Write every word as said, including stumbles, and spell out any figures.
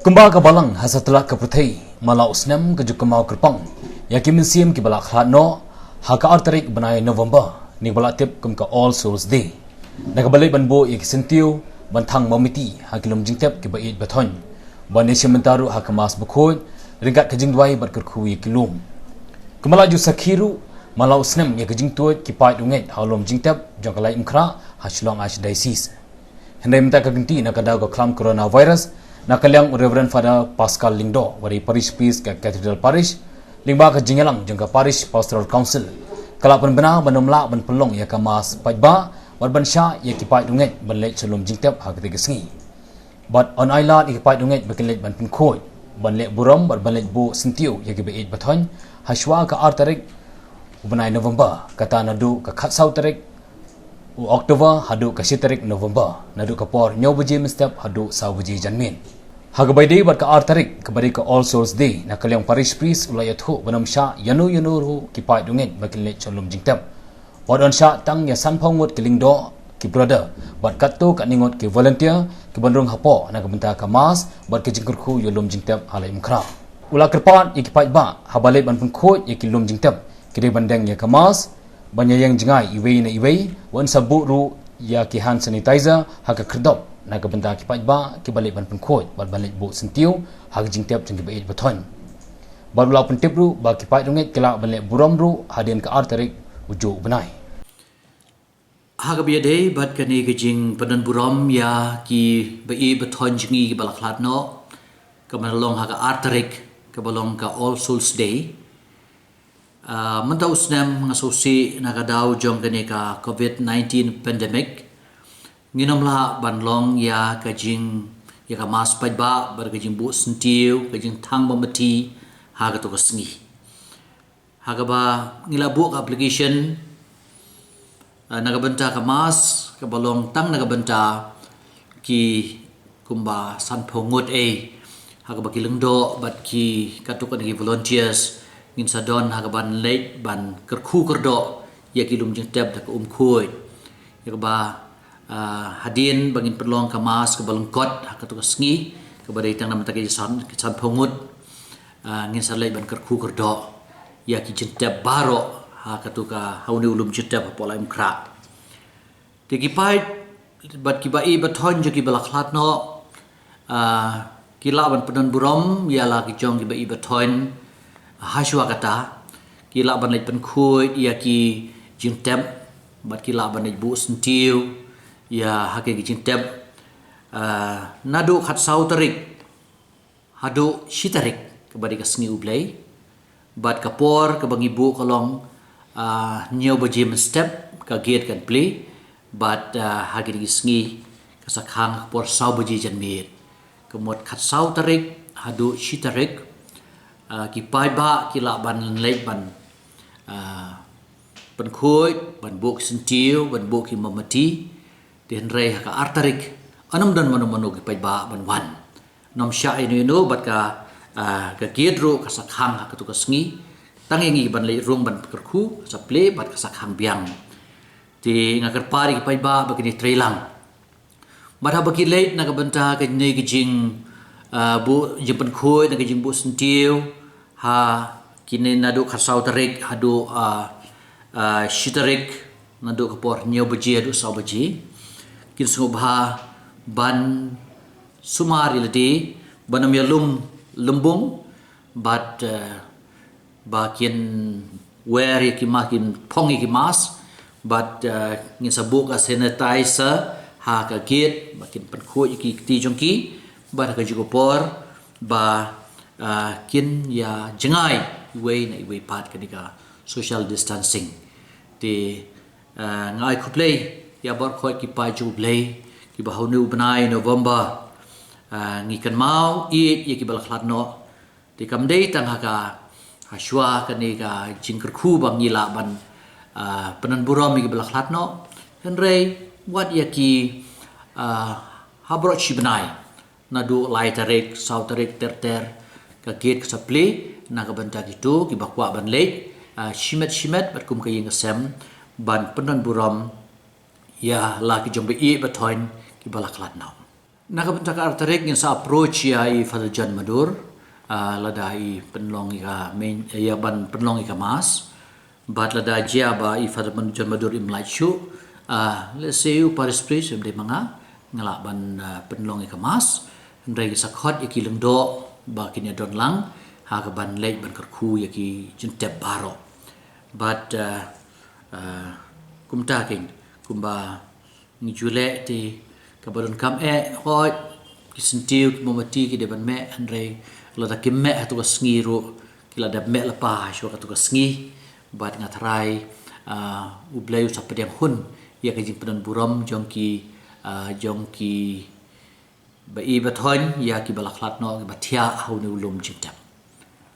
Kumba ka Balang ha satlak ka pyrthei, man la u snem ka ju kynmaw kyrpang ïa ki mynsiem kiba la khlad noh ha ka ar tarik bnai November, ne kaba la tip kum ka All Souls Day. Na kaba leit ban buh ïa ki syntiew ban thang mombati ha ki lum jingtep kiba ïeit ba thoiñ, ban ïashim bynta ruh ha ka Mass bakhuid ryngkat ka jingduwai bad kyrkhu ïa ki lum. Kumba la ju sakhi ruh, man la u snem ïa ka jingtuid ki paid u ngeit ha u lum jingtep jong ka Laitumkhrah ha Shillong Archdiocese. Hynrei mynta ka kynti na ka daw ka khlam coronavirus, na ka liang u Reverend Father Pascal Lyngdoh, uba dei Parish Priest ka Cathedral Parish, lyngba ka jingïalang jong ka Parish Pastoral Council, ka la pynbna ban ym lah ban pynlong ïa ka Mass paidbah bad ban shah ïa ki paid u ngeit ban leit sha lum jingtep ha katei ka sngi. Bad yn ailad ïa ki paid u ngeit ba kin leit ban pynkhuid, ban leh burom bad ban leit buh syntiew ïa kiba ïeit ba thoiñ hashwa ka ar tarik u bnai November, kata naduh ka khatsaw tarik u October haduh ka shi tarik November, naduh ka por hynñiew baje mynstep haduh saw baje janmiet. Ha kaba ïadei bad ka ar tarik, kaba dei ka All Souls Day, na ka liang Parish Priest u la ïathuh ban ym shah ïano ïano ruh ki paid u ngeit ba kin leit sha lum jingtep. Wat yn shah tang ïa sanphew ngut ki lyngdoh, ki brother, bad katto katne ngut ki volunteer kiban rung hapoh na ka bynta ka Mass bad ka jingkyrkhu ïa u lum jingtep ha Laitumkhrah. U la kyrpad ïa ki paidbah haba leit ban pynkhuid ïa ki lum jingtep, ki dei ban deng ïa ka Mass, ban ïaïeng jngai iwei na iwei, wat sa buh ruh ïa ki hand sanitizer ha ka khyrdop na ka bynta ki paidbah kiba leit ban pynkhuid bad ban leit buh syntiew ha ka jingtep jong kiba ïeit ba thoiñ. Bad u la pyntip ruh ba ki paid u ngeit ki lah ban leh burom ruh hadien ka ar tarik u juh u bnai. Ha kaba ïadei bad kane ka jingpyndonburom ïa kiba ïeit ba thoiñ jong ngi kiba la khlad noh, kaba la long ha ka ar tarik, kaba long ka All Souls Day. Ah, mynta u snem nga sngewsih na ka daw jong kane ka covid nineteen pandemic, ngin ym lah ban long ïa ka jing, ïa ka Mass paidbah bad ka jingbuh syntiew, ka jingthang mombati ha kato ka sngi. Ha kaba ngi la buh ka application, ah, na ka bynta ka Mass, kaba long tang na ka bynta ki kumba sanphew ngut ei. Ha kaba ki lyngdoh bad ki katto katne ki volunteers ngin sa don ha kaban leit ban kyrkhu kyrdoh ïa ki lum jingtep da ka um khuid. Ïa kaba, ah, hadien ba ngin pynlong ka Mass kaba lyngkot ha kato ka sngi, kaba dei tang na ka bynta ki san, ki sanphew ngut, ah, ngin sa leit ban kyrkhu kyrdoh ïa ki jingtep baroh ha kato ka, ha une u lum jingtep hapoh Laitumkhrah. Te ki paid bad kiba ïeit ba thoiñ jong kiba la khlad noh, ah, ki lah ban pyndonburom ïa la ki jong kiba ïeit ba thoiñ hashwa kata, ki lah ban leit pynkhuid ïa ki jingtep bad ki lah ban leit buh syntiew ïa ha ki jingtep, ah, naduh khatsaw tarik haduh shi tarik, kaba dei ka sngi U Blei. Bad ka por kaba ngi buh ka long, ah, hynñiew baje mynstep ka gate kan plie, bad, ah, ha kine ki sngi ka sa khang ka por saw baje janmiet. Ka mut khatsaw tarik haduh shi tarik, ah, ki paidbah ki lah ban leit ban, ah, pynkhuid, ban buh ki syntiew, ban buh ki mombati. Te hynrei ha ka ar tarik, yn ym don mano mano ki paidbah ban wan. Ym shah ïano ïano bad ka, ah, ka gate ruh ka sa khang ha kato ka sngi. Tang ïa ngi ban leit rung ban kyrkhu, ka sa plie bad ka sa khang biang. Te nga kyrpad ïa ki paidbah ba kin ïatreilang. Bad haba ki leit na ka bynta kane ka jing, ah, buh, jingpynkhuid, na ka jingbuh syntiew, ha kine naduh khatsaw tarik haduh, ah, ah, shi tarik, naduh ka por hynñiew baje haduh saw baje, kin sngewbha ban sumar ïa lade, ban ym ïalum lymbung, bad, eh, ba kin wear ïa ki ma-, kin phong ïa ki mask, bad, eh, ngin sa buh ka sanitizer ha ka gate, ba kin pynkhuid ïa ki kti jong ki, bad ha kajuh ka por, ba, eh, kin ïa jngai iwei na iwei pat kane ka social distancing. Te, eh, nga ai khublei ïa baroh khoit ki paid jong U Blei, kiba ha une u bnai November, eh, ngi kynmaw ïeit ïa kiba la khlad noh, te kam dei tang ha ka, hashwa kane ka jingkyrkhu ba ngi lah ban, ah, pyndonburom ïa kiba la khlad noh. Hynrei wat ïa ki, ah, ha baroh shi bnai, naduh lai tarik, saw tarik ter ter, ka gate ka sa plie na ka bynta kito kiba kwah ban leit, ah, shimet shimet bad kum ka ïing ka sem, ban pyndonburom ïa la ki jong ba ïeit ba thoiñ kiba la khlad noh. Na ka bynta ka ar tarik ngin sa approach ïa i Father John Madur, ah, lada i pynlong ïa ka main, ïa ban pynlong ïa ka mass. Bad lada jia ba i Father John Madur im lait shuh, ah, let's say u parish priest, em dei ma nga, nga lah ban, ah, pynlong ïa ka mass. Hynrei sa khot ïa ki lyngdoh ba kin ïa don lang ha ka ban leit ban kyrkhu ïa ki jingtep baroh. Bad, ah, ah, kumta kein, kumba ngi ju leh te, kaba donkam eh, hooid, ki syntiew, ki mombati ki dei ban meh, hynrei lada kim meh ha tu ka sngi ruh, ki la dep meh lypa shuwa ka tu ka sngi. Bad nga tharai, ah, U Blei u sa pdiang hun ïa ka jingpynburom jong ki, ah, jong ki ba i ba thoiñ, ïa ki ba la khlad noh, ki ba thiah ha une u lum jingtep.